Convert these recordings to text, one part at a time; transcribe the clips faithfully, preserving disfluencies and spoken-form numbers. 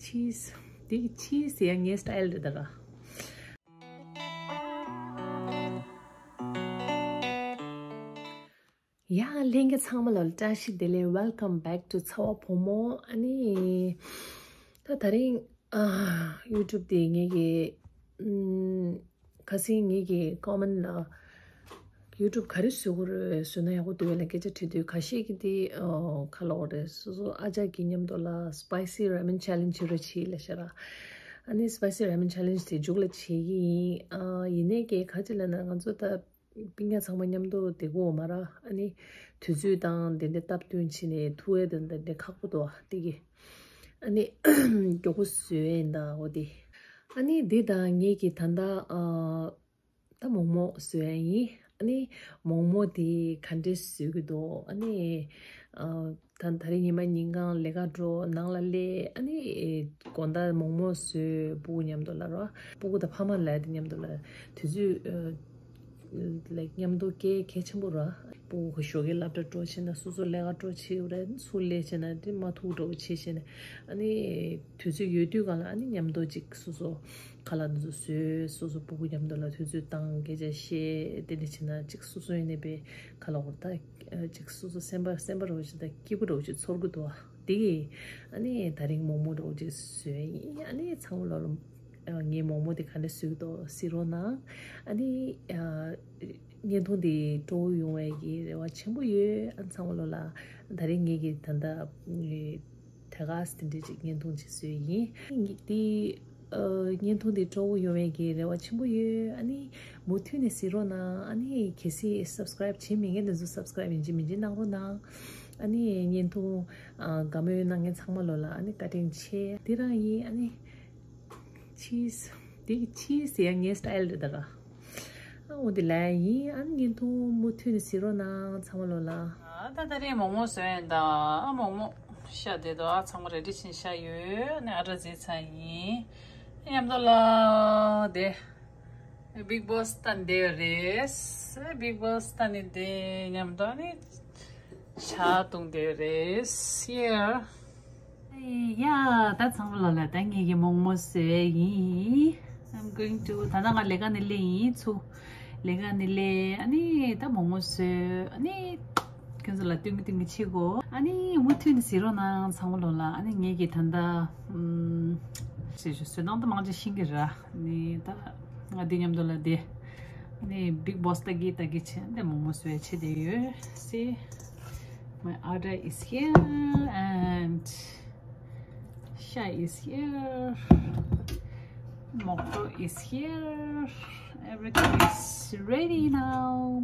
ཕྱིས། འདི་གི་ཕྱིས་ཟེར་ཡ་ངའི་སི་ཊལ་རེད་ད་ག་ཡ་ལྷན་རྒྱས་ཚང་མ་ལ་བཀྲ་ཤིས་བདེ་ལེགས། Welcome back to ཚ་བ་བུ་མོ། ཨ་ནི་ད་དེ་རིང་ཨ་ཡུ་ཊུབ་དེ་ངེད་ཀྱི་ཨམ་ཁ་སང་ངེད་ཀྱི་ཀོ་མེན་ཊི་ལ་ཡུ་ཊུབ་ག་རེ་བཟོ་དགོས་རེད། བཟོས་ན་ཡག་པོ་འདུག་ལབ་སྐད་ཆ་དྲིས་དུས་ཁ་ཤས་ཀྱིས་དེ་ཨ་ག་ལབ་དགོས་རེད། སོ་སོ་ཨ་ཅག་གི་མཉམ་དུ་ལ་སི་པའི་སི་ར་མེན་ཆེ་ལེན་ཇི་ཅིག་རེ་བྱེད་ལབ་ཤག་ར། ཨ་ནི་སི་པའི་སི་ར་མེན་ཆེ་ལེན་ཇི་དེ་མཇུག་ལ་བྱེད་ཀྱི་ཡིན། ཨ་ཡིན་ནའི་ཀྱེ་ག་ཅི་ལབ་ན་ང་ཚོ་ད་སྤུན་ཀྱག་ཚང་མ་མཉམ་དུ་བསྡད་ཀྱི་ཡོད་མ་རེད། ཨ་ནི་དུས་ཚོད་དང་དེ་འདྲ་སྟབས་བསྟུན་བྱས་ནས་ཐུག་ཡས་དེ་འདྲ་ཁག་པོ་འདུག་ཨ། དེ་གི་ཨ་ནི་མགྱོགས་པོ་བཟོས་ཡིན་ད། འོ་དེ་ཨ་ནི་འདི་དང་ངེད་ཀྱི་ད་ལྟ་ཨ་ད་མོག་མོག་བཟོས་ཡ་ཡིན། ཨ་ནི་མོག་མོག་དེ་ག་འདྲས་བཟོས་ཀྱི་འདུག་ཨ་ནི་ཨ་ད་ད་རེས་ཉི་མ་ཉིན་གང་ལས་ཀ་འགྲོ་ནང་ལ་སླེབས། ཨ་ནི་དགོང་དག་མོག་མོག་བཟོས། སྤུ་གུ་མཉམ་དུ་ལ་ར། སྤུ་གུ་དང་ཕ་མ་ལ་དེ་མཉམ་དུ་ལ་དུས་ཚོད་ཨ་ལ་མཉམ་དུ་སྐྱེལ་གལ་ཆེན་པོ་ར། སྤུ་གུ་ཞོགས་ཀས་སློབ་གྲྭ་འགྲོ་བྱས་ན་སོ་སོ་ལས་ཀ་འགྲོ་བྱེད་རེད། སུ་སླེབས་བྱས་ན་དེ་མ་ཐུག་འགྲོ་བྱེད་བྱས་ན་ཨ་ནི་དུས་ཚོད་ཡོད་དུས་གང་ལ་ཨ་ནི་མཉམ་དུ་ཅིག་སོ་སོ་ཁ་ལག་འདི་ཚོ་བཟོས། སོ་སོ་སྤུ་གུ་མཉམ་དུ་ལ་དུས་ཚོད་བཏང་། སྐད་ཆ་བཤད། དེ་འདྲ་བྱས་ན་ཅིག་སོ་སོ་ཡིན་ནའི་པས་ཁ་ལག་འོར་ད་ཅིག་སོ་སོ་སེམས་པ་སེམས་པ་རོ་ཅིག་ད་སྐྱིད་པོ་རོ་ཅིག་ཚོར་གི་འདུག་ཨ། དེ་གི་ཨ་ནི་ད་རིང་མོག་མོག་རོ་ཅིག་བཟོས་ཡིན། ཨ་ནི་ཚང་མ་ལོ་ལོ་ངའི་མོག་མོག་དེ་ག་འདྲ་བཟོས་འདུག་གཟིགས་རོགས་གནང་། ཨ་ནི་བརྙན་ཐུང་དེ་སྤྲོ་བོ་ཡོང་བའི་གི་རེ་བ་ཆེན་པོ་ཡོད། ཨ་ཚང་མ་ལོ་ལ་ད་རིང་ངེད་ཀྱི་ད་ལྟ་ད་ག་སེ་དེ་འདྲ་ཅིག་བརྙན་ཐུང་ཅིག་བཟོས་ཡིན། དེ་ཨ་བརྙན་ཐུང་དེ་སྤྲོ་བོ་ཡོང་བའི་གི་རེ་བ་ཆེན་པོ་ཡོད། ཨ་ནི་མུ་མཐུད་ནས་གཟིགས་རོགས་གནང་། ཨ་ནི་གལ་སྲིད་སབ་སི་ཀ་རེབ་བྱེད་མེད་མཁན་དེ་ཚོ་སབ་སི་ཀ་རེབ་ཡིན་གཅིག་མིན་གཅིག་གནང་རོགས་གནང་། ཨ་ནི་བརྙན་ཐུང་ཨ་དགའ་མོས་གནང་མཁན་ཚང་མ་ལོ་ལ་ཨ་ནི་བཀའ་དྲིན་ཆེ་དེ་རང་ཡིན། ཨ་ནི་ཕྱིས། དེ་གི་ཕྱིས་ཟེར་ཡ་ངའི་སི་ཊལ་རེད་ད་ག་ཨ་འོ་དེ་ལ་ཡིན། ཨ་ནི་བརྙན་ཐུང་མུ་མཐུད་ནས་གཟིགས་རོགས་གནང་ཚང་མ་ལོ་ལ། ཨ་ད་ད་རེས་མོག་མོག་བཟོས་ཡིན་ད། ཨ་མོག་མོག་ཤ་དེ་དོ་ཨ་ཚང་མ་རེ་ཌི་བྱས་ཤ་ཡོད། ཨ་ནི་ཨ་ཏྲ་ཟེ་ཚ་ཡིན། མཉམ་དུ་ལ་དེ་བིག་བོ་སི་ལྟ་བསྡད་ཡོད་རེད། བིག་བོ་སི་ལྟ་ནི་དེ་མཉམ་དུ་ཨ་ནི་ཇ་བཏུང་བསྡད་ཡོད་རེད། ཡ། ཡ་ད་ཚང་མ་ལོ་ལ་ད་ངེད་ཀྱི་མོག་མོག་བཟོས་ཡིན། I'm going to ད་ལྟ་ང་ལས་ཀ་ནས་སླེབས་ཡིན་ཚུར། ལས་ཀ་ནས་སླེབས། ཨ་ནི་ད་མོག་མོག་བཟོས། ཨ་ནི་ཁྱོད་ཚོ་ལ་སྟོན་གི་སྟོན་གི་བྱེད་དགོས། ཨ་ནི་མུ་མཐུད་ནས་གཟིགས་རོགས་གནང་ཚང་མ་ལོ་ལ། ཨ་ནི་ངེད་ཀྱི་ད་ལྟ་ཨམ་ཟེར་ཞུ་བཟོས་སྟངས་ད་མང་ཆེ་ཤེས་ཀྱི་ར། ཨ་ནི་ད་ང་འདི་མཉམ་དུ་ལ་དེ་ཨ་ནི་བིག་བོ་སི་ལྟ་གི་ལྟ་གི་བྱས་ཨ་ནི་མོག་མོག་བཟོས་བྱས་བསྡད་ཡོད། See, my order is here and sha is here, mokto is here, everything is ready now.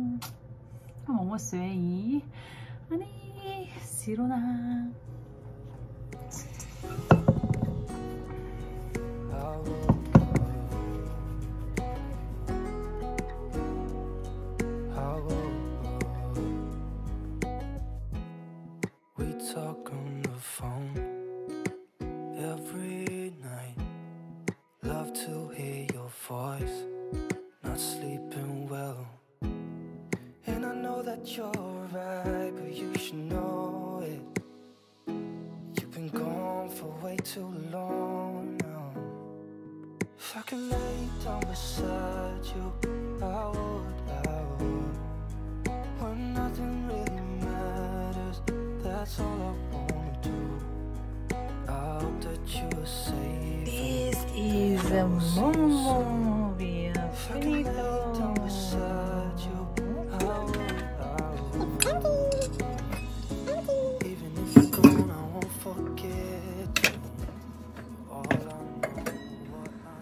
མོག་མོག་བཟོས་ཡིན། ཨ་ནི་གཟིགས་རོགས་གནང་། We talk on the phone every night. Love to hear your voice. Not sleeping well. And I know that you're right, but you should know it. You've been gone for way too long now. If I could lay down beside you, I would, I would. When nothing really matters, that's all I wanna do. I hope that you are safe. This is a movie. If I could lay down beside you, I would, I would. Even if you're gone, I won't forget you. All I know, what I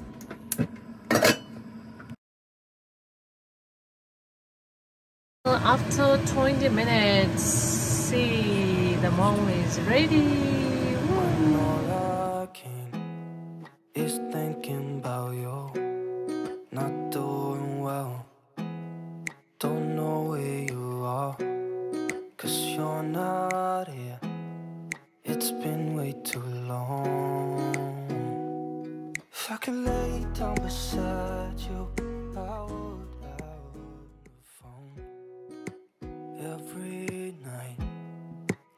know. After twenty minutes, see, the mong is ready. Woo! All I can is thinking about you. Not doing well. Don't know where you are, 'cause you're not here. It's been way too long. If I could lay down beside you, I would, I would. Phone every night.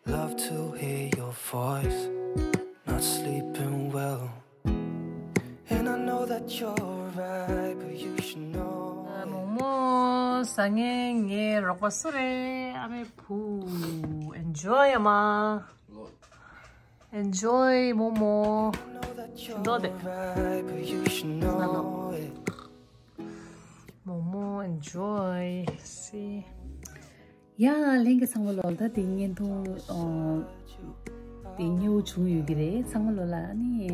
Love to hear your voice. Not sleeping well. And I know that you're right, but you should know. ཨ། མོག་མོག་ཟ་མཁན་ངའི་རོགས་པ་སུ་རེད། ཨ་མའི་བུ། Enjoy ཨ་མ། Enjoy མོག་མོག། I know that you're right, but you should know it. མོག་མོག་enjoy། See. ཡ། ལྷན་རྒྱས་ཚང་མ་ལོ། ད་དེ་བརྙན་ཐུང་ཨ་དེ་མཉེས་པོ་བྱུང་ཡོད་ཀྱི་རེད། ཚང་མ་ལོ་ལ་ཨ་ནི།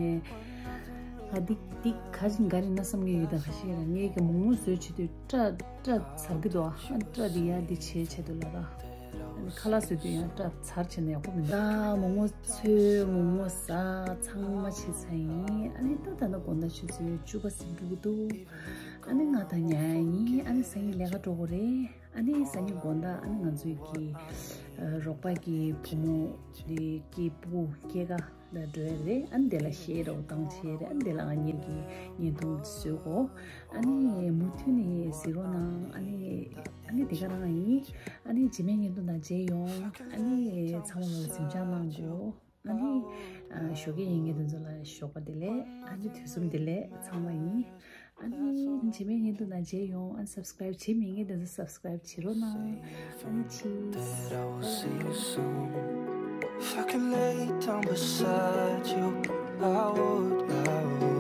ཨ། འདི་འདི་ག་ཅིག་འགའ་རེ་ན་བསམ་གྱི་ཡོད། ད་ག་ཤེད་ར། ངས་ཀྱི་མོག་མོག་བཟོས་བྱེད་དུས་སྐྲ་སྐྲ་འཚར་གྱི་འདུག་ཨ། སྐྲ་འདི་ཡ་འདི་བྱས་བྱས་འདུག་ལ། ད་ཨ་ནི་ཁ་ལག་བཟོས་དུས་ཡང་སྐྲ་འཚར་བྱས་ན་ཡག་པོ་མི་འདུག་ད་མོག་མོག་འཚོལ། མོག་མོག་ཟ། ཚང་མ་བྱས་ཚར་ཡིན། ཨ་ནི་ད་ད་ནི་དགོང་དག་ཆུ་ཚོད་བཅུ་པ་ཟིན་འགྲོ་གི་འདུག་ཨ་ནི་ང་ད་ཉལ་ཡིན། ཨ་ནི་སང་ཉིན་ལས་ཀ་འགྲོ་དགོས་རེད། ཨ་ནི་སང་ཉིན་དགོང་དག་ཨ་ནི་ང་ཚོའི་གི་ཨ་རོགས་པ་གི་བུ་མོ་དེ་སྐྱེས་བུ་སྐྱེས་ཀ་ལ་འགྲོ་ཡ་རེད། ཨ་ནི་དེ་ལ་གཞས་རོགས་བཏང་བྱས་རེད། ཨ་ནི་དེ་ལ་ང་གཉིས་ཀྱི་བརྙན་ཐུང་བཟོས་གོ། ཨ་ནི་མུ་མཐུད་ནས་གཟིགས་རོགས་གནང་། ཨ་ནི་ཨ་ནི་དེ་ག་རང་ཡིན། ཨ་ནི་རྗེས་མའི་བརྙན་ཐུང་དང་མཇལ་ཡོང་། ཨ་ནི་ཚང་མ་ལ་གཟིམ་འཇག་གནང་དགོས། ཨ་ནི་ཨ་ཞོགས་ཀས་ཡིན་ངེས་དེ་ཚོ་ལ་ཞོགས་པ་བདེ་ལེགས། ཨ་ནི་དུས་གསུམ་བདེ་ལེགས་ཚང་མ་ཡིན། ཨ་ནི་རྗེས་མའི་བརྙན་ཐུང་ནང་མཇལ་ཡོང་། ཨ་ནི་subscribe བྱེད་མེད་ངེས་དེ་ཚོ་subscribe བྱེད་རོགས་གནང་། ཨ་ནི་cheers. That I will see you soon. If I could lay down beside you, I would, I would.